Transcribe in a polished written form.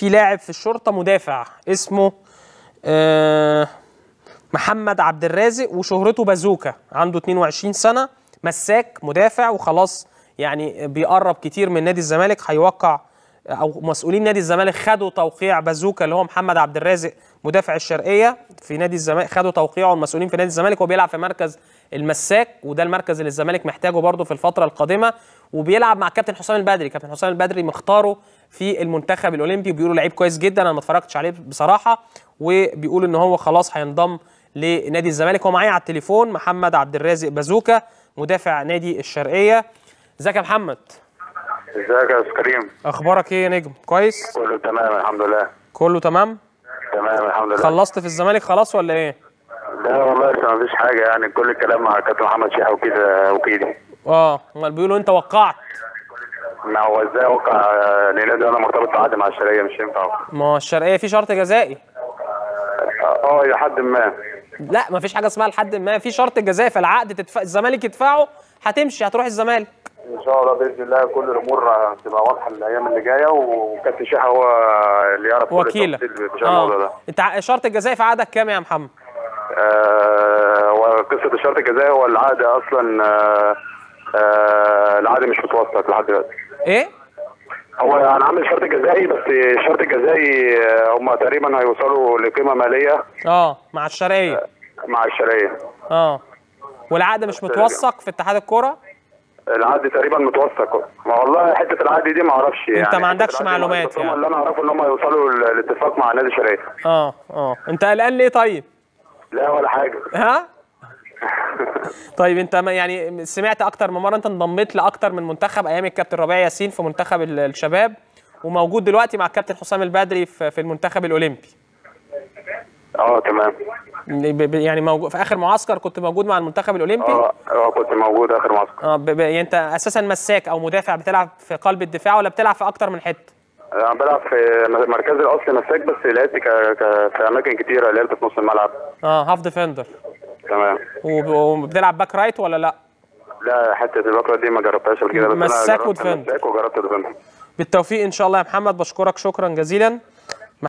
في لاعب في الشرطة مدافع اسمه محمد عبد الرازق، وشهرته بازوكا، عنده 22 سنة، مساك مدافع، وخلاص يعني بيقرب كتير من نادي الزمالك، هيوقع او مسؤولين نادي الزمالك خدوا توقيع بازوكا اللي هو محمد عبد الرازق مدافع الشرقية في نادي الزمالك، خدوا توقيعه المسؤولين في نادي الزمالك، وبيلعب في مركز المساك، وده المركز اللي الزمالك محتاجه برده في الفترة القادمة، وبيلعب مع كابتن حسام البدري. كابتن حسام البدري مختاره في المنتخب الاولمبي، وبيقولوا لعيب كويس جدا، انا ما اتفرجتش عليه بصراحة، وبيقولوا ان هو خلاص هينضم لنادي الزمالك. هو معايا على التليفون محمد عبد الرازق بازوكا مدافع نادي الشرقية. ازيك يا محمد؟ ازيك يا استاذ كريم؟ اخبارك ايه يا نجم؟ كويس؟ كله تمام الحمد لله. كله تمام؟ تمام الحمد لله. خلصت في الزمالك خلاص ولا ايه؟ لا والله لسه مفيش حاجة، يعني كل الكلام مع كابتن محمد شيحه وكده وكيدي. امال بيقولوا انت وقعت. ما هو ازاي اوقع لنادي انا مرتبط بعقد مع الشرقية؟ مش ينفع. ما هو الشرقية في شرط جزائي. الى حد ما. لا مفيش حاجة اسمها لحد ما، في شرط جزائي في العقد، الزمالك يدفعه هتمشي، هتروح الزمالك. ان شاء الله باذن الله كل الامور هتبقى واضحة الايام اللي جاية، وكابتن شيحه هو اللي يعرف كل التفاصيل بشان الموضوع ده. انت شرط الجزائي في عقدك كام يا محمد؟ وقصة الشرط الجزائي هو العقد اصلا العقد مش متوثق لحد دلوقتي. ايه؟ هو انا عامل شرط جزائي، بس الشرط الجزائي هم تقريبا هيوصلوا لقيمة ماليه مع الشرقية. مع الشرقية. والعقد مش متوثق في اتحاد الكورة؟ العقد تقريبا متوثق، ما والله حتة العقد دي ما اعرفش يعني. انت ما عندكش معلومات يعني؟ اللي انا اعرفه ان هم هيوصلوا للاتفاق مع نادي الشرقية. انت قلقان ليه طيب؟ لا ولا حاجة. ها؟ طيب انت يعني سمعت اكتر من مرة، انت انضميت لاكتر من منتخب ايام الكابتن ربيع ياسين في منتخب الشباب، وموجود دلوقتي مع الكابتن حسام البدري في المنتخب الاولمبي. تمام. يعني موجود في اخر معسكر، كنت موجود مع المنتخب الاولمبي؟ كنت موجود اخر معسكر. يعني انت اساسا مساك او مدافع، بتلعب في قلب الدفاع ولا بتلعب في اكتر من حتة؟ انا بلعب في مركزي الاصلي مساك، بس لعبت في اماكن كتيرة، لعبت في نص الملعب. half defender. تمام. وبتلعب back right ولا لا؟ لا حتة ال back right دي ما جربتهاش قبل كده، بس مساك و defender. مساك وجربت defender. بالتوفيق ان شاء الله يا محمد، بشكرك شكرا جزيلا.